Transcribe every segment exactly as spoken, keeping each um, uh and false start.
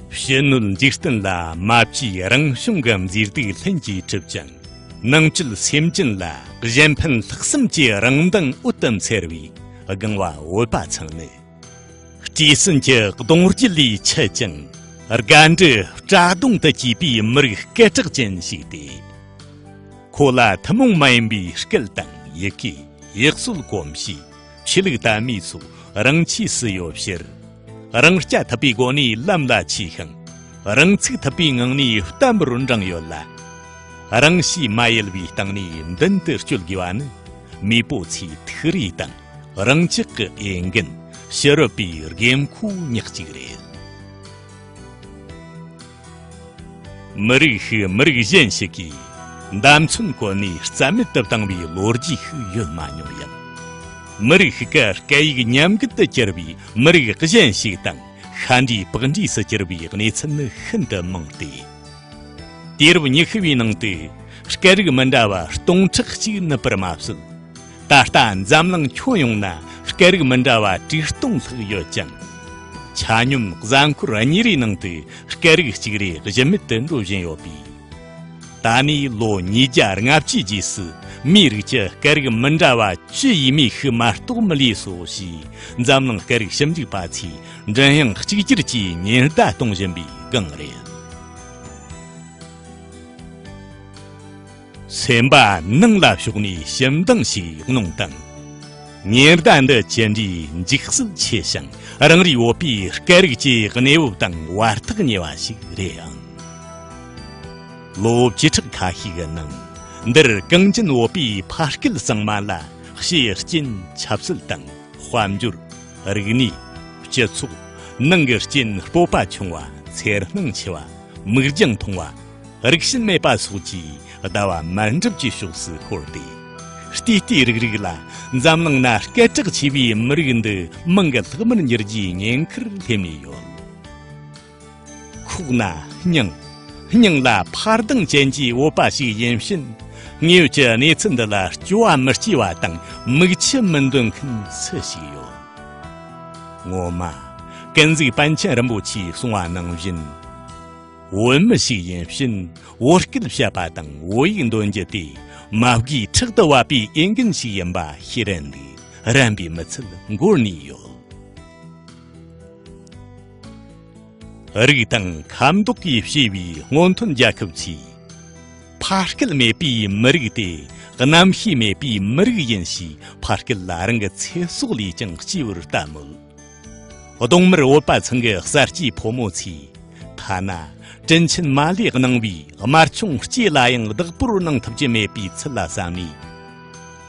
ཕྱི་སྣོད་འཇིག་རྟེན་ལ་མ་བཅོས་རང་བྱུང་གི་མཛེས་སྡུག་ལྷུན་གྱིས་གྲུབ་ཅིང་། ནང་བཅུད་སེམས་ཅན་ལ་གཞན་ཕན་ལྷག་བསམ་གྱི་རང་མདངས་འོད་དུ་འཚེར་བའི་སྒང་བ་བོད་པ་ཚང་ནི། སྤྲེའུ་སྲིན་གྱི་གདུང་རྒྱུད་ལས་མཆེད་ཅིང་། སྒ་འབྲུ་སྤྲ་གདོང་དུ་སྐྱེས་པའི་མི་རིགས་སྐད་གྲགས་ཅན་ཞིག་སྟེ། ཁོ་ལ་ཐུན་མོང་མ་ཡིན་པའི་སྐད་དང་ཡི་གེ། ཡུལ་སྲོལ་གོམས་གཤིས། ཆོས་ལུགས་དད་མོས་སོགས་རང་ཆས་སུ་ཡོད་ཕྱིར། རང་རྐྱ་ཐུབ་པའི་སྒོ་ནས་ལམ་ལ་ཆས་ཤིང་། རང་ཚུགས་ཐུབ་པའི་ངང་ནས་བརྟན་པོར་འགྲེང་ཡོད་ལ། རང་གཤིས་མ་ཡལ་བའི་སྟེང་ནས་མདུན་དུ་བསྐྱོད་དགོས་པ་ནི། མེས་པོ་ཚོའི་ཐུགས་རེ་དང་རང་ཅག་གི་འོས་འགན། ཕྱི་རོལ་པའི་དགོས་མཁོ་ཉག་གཅིག་རེད། མི་རིགས་ཤིག་མི་རིགས་གཞན་ཞིག་གིས་འདམ་ཚོན་བཀོལ་ནས་རྩ་མེད་དུ་བཏང་བའི་ལོ་རྒྱུས་ཤིག་ཡོད་མ་མྱོང་ཡང་། མི་རིགས་ཤིག་གི་སྐད་ཡིག་ཉམས་རྒུད་དུ་གྱུར་བའི་མི་རིགས་གཞན་ཞིག་དང་ཤ་འདྲེས་པགས་འདྲེས་སུ་གྱུར་བའི་གནས་ཚུལ་ནི་ཤིན་ཏུ་མང་སྟེ། དུས་རབས་ཉི་ཤུ་བའི་ནང་དུ་སྐད་རིགས་མི་འདྲ་བ་སྟོང་ཕྲག་གཅིག་ནུབ་པར་མ་ཟད། ད་ལྟ་འཛམ་གླིང་ཁྱོན་ཡོངས་ན་སྐད་རིགས་མི་འདྲ་བ་དྲུག་སྟོང་ལྷག་ཡོད་ཅིང་། ཆ་སྙོམས་གཟའ་འཁོར་གཉིས་རེའི་ནང་དུ་སྐད་རིགས་གཅིག་རེ་གཞི་མེད་དུ་འགྲོ་བཞིན་ཡོད་པས། ད་ནས་ལོ་ཉིས་བརྒྱ་ལྔ་བཅུའི་རྗེས་སུ་མིའི་རིགས་ཀྱི་སྐད་རིགས་མི་འདྲ་བ་བཅུ་ཡས་མས་ཤིག་མ་གཏོགས་མི་ལུས་སོ་ཞེས་འཛམ་གླིང་སྐད་རིགས་ཞིབ་འཇུག་པ་ཚོས་མགྲིན་དབྱངས་གཅིག་གྱུར་གྱིས་ཉེན་བརྡ་གཏོང་བཞིན་པའི་སྒང་རེད། སེམས་པ་ནང་ལ་ཕྱོགས་ནས་ཞིབ་འདང་ཞིག་གནོང་དང་། ཉེན་བརྡ་འདི་ཅི་འདྲའི་འཇིགས་སྲིད་ཆེ་ཞིང་རང་རེའི་བོད་པའི་སྐད་རིགས་ཀྱི་གནས་བབ་དང་བར་ཐག་ཉེ་བ་ཞིག་རེད་ཨང་། ལོ་བཅུ་ཕྲག་ཁ་ཤས་ཀྱི་ནང་འདིར་གངས་ཅན་བོད་པའི་ཕ་སྐད་གཙང་མ་ལ་ཕྱིའི་རྐྱེན་ཆབ་སྲིད་དང་དཔལ་འབྱོར། རིག་གནས། སྤྱི་ཚོགས། ནང་གི་རྐྱེན་སྤོབས་པ་ཆུང་བ། འཚེར་སྣང་ཆེ་བ། མིག་རྒྱང་ཐུང་བ། རིགས་ཞེན་མེད་པ་སོགས་ཀྱིས་ཟླ་བ་མར་འགྲིབ་ཀྱི་ཕྱོགས་སུ་ཤོར་ཏེ། ལྟོས་ལྟོས་རིག་རིག་ལ་འཛམ་གླིང་ན་སྐད་གྲགས་ཆེ་བའི་མི་རིགས་འདི་མིང་གི་ལྷག་མར་འགྱུར་རྒྱུའི་ཉེན་ཁར་སླེབས་ནས་ཡོད། ཁོག་ན་སྙིང་། སྙིང་ལ་འཕར་ལྡིང་ཅན་གྱི་བོད་པ་ཞིག་ཡིན་ཕྱིན། དངོས་ཡོད་ཀྱི་གནས་ཚུལ་འདི་ལ་སྐྱོ་བ་མི་སྐྱེ་བ་དང་མིག་ཆུ་མི་འདོན་མཁན་སུ་ཞིག་ཡོད། ངོ་མ། ཀུན་གཟིགས་པཎ་ཆེན་རིན་པོ་ཆེས་གསུངས་པ་ནང་བཞིན། བོད་མི་ཞིག་ཡིན་ཕྱིན་བོད་སྐད་བཤད་པ་དང་བོད་ཡིག་འདོན་རྒྱུ་དེ་མ་བགོས་ཕྲག་ཏུ་བབས་པའི་འོས་འགན་ཞིག་ཡིན་པ་ཤེས་རན་ལས་རན་པའི་མི་ཚད་འགོར་ནས་ཡོད། རིགས་དང་ཁ་མདོག་གིས་ཕྱེ་བའི་སྔོན་ཐོན་རྒྱལ་ཁབ་ཚོས། ཕ་སྐད་མེད་པའི་མི་རིགས་དེ་རྣམ་ཤེས་མེད་པའི་མི་རིགས་ཡིན་ཞེས་ཕ་སྐད་ལ་རང་གི་ཚེ་སྲོག་ལས་ཀྱང་གཅེས་པར་ལྟ་མོད། གདོང་དམར་བོད་པ་ཚང་གི་གསར་སྐྱེས་ཕོ་མོ་ཚོས་ཐ་ན་དྲིན་ཆེན་མ་ལས་གནང་བའི་དམར་ཆུང་སྐྱེས་ལ་ཡང་བདག་པོར་གནང་ཐུབ་ཀྱི་མེད་པའི་ཚུལ་ལ་བསམ་ནས།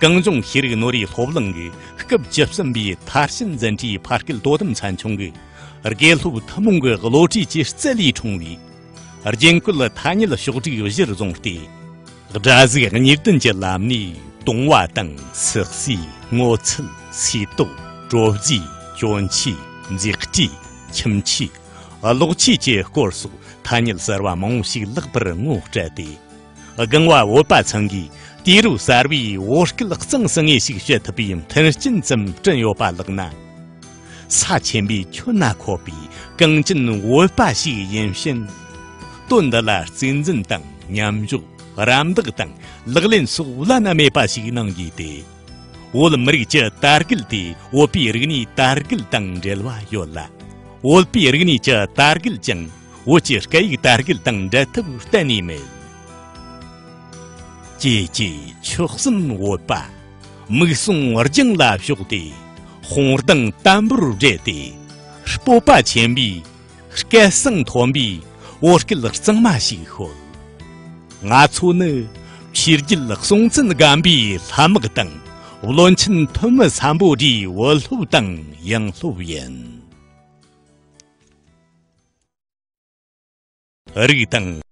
གངས་ལྗོངས་ཤེས་རིག་ནོར་བུའི་སློབ་གླིང་གི་སྐབས་བཅུ་གསུམ་པའི་མཐར་ཕྱིན་འཛིན་གྲྭའི་ཕ་སྐད་དོ་དམ་ཚན་ཆུང་གི་དགེ་སློབ་ཐུན་མོང་གི་བློ་གྲོས་ཀྱི་རྩལ་ལས་འཁྲུངས་པའི་རྒྱན་བཀོད་ཐ་སྙད་ཕྱོགས་བསྒྲིགས་གཞིར་བཟུང་སྟེ། སྒྲ་གཟུགས་གཉིས་ལྡན་གྱི་ལམ་ནས་བཏུང་བ་དང་སྲེག་ཟས། སྔོ་ཚལ། སིལ་ཏོག། དྲོ་རྫས། གྱོན་ཆས། མཛེས་སྤྲས། ཁྱིམ་ཆས། གློག་ཆས་ཀྱི་སྐོར་སོགས་ཐ་སྙད་གསར་བ་མང་བོ་ཞིག་ལེགས་པར་ངོ་སྤྲད་དེ། སྒང་བ་བོད་པ་ཚང་གིས་དུས་རབས་གསར་བའི་བོད་སྐད་གཙང་སིང་ངེ་ཞིག་བཤད་ཐུབ་པའི་མཐུན་རྐྱེན་ཙམ་བསྐྲུན་ཡོད་པ་ལགས་ན། ས་ཆེན་པོའི་ཁྱོན་ན་འཁོད་པའི་གངས་ཅན་བོད་པ་ཞིག་ཡིན་ཕྱིན། དོན་འདི་ལ་གཙིགས་འཛིན་དང་མཉམ་འཇོག་རམ་འདེགས་དང་ལག་ལེན་སོགས་བླ་ན་མེད་པ་ཞིག་གནང་དགོས་ཏེ། བོད་མི་རིགས་ཀྱི་དར་རྒུད་དེ་བོད་པའི་རིག་གནས་དར་རྒུད་དང་འབྲེལ་བ་ཡོད་ལ། བོད་པའི་རིག་གནས་ཀྱི་དར་རྒུད་ཀྱང་བོད་ཀྱི་སྐད་ཡིག་དར་རྒུད་དང་འབྲལ་ཐབས་གཏན་ནས་མེད། ཀྱེ་ཀྱེ་ཆོལ་གསུམ་བོད་པ། མིག་ཟུང་རྒྱང་ལ་ཕྱོགས་ཏེ། དཔུང་གདང་དམ་པོར་སྦྲེལ་ཏེ། སྤོབས་པ་ཆེན་པོས། སྐད་གསང་མཐོན་པོས་བོད་སྐད་གཙང་མ་ཞིག་ཤོད། ང་ཚོ་ནི་ཆོས་རྒྱལ་སྲོང་བཙན་སྒམ་པོའི་ལྷ་དམག་དང་བློན་ཆེན་ཐོན་མི་སམ་བྷོ་ཊའི་བུ་སློབ་དང་ཡང་སློབ་ཡིན། རིགས་དང་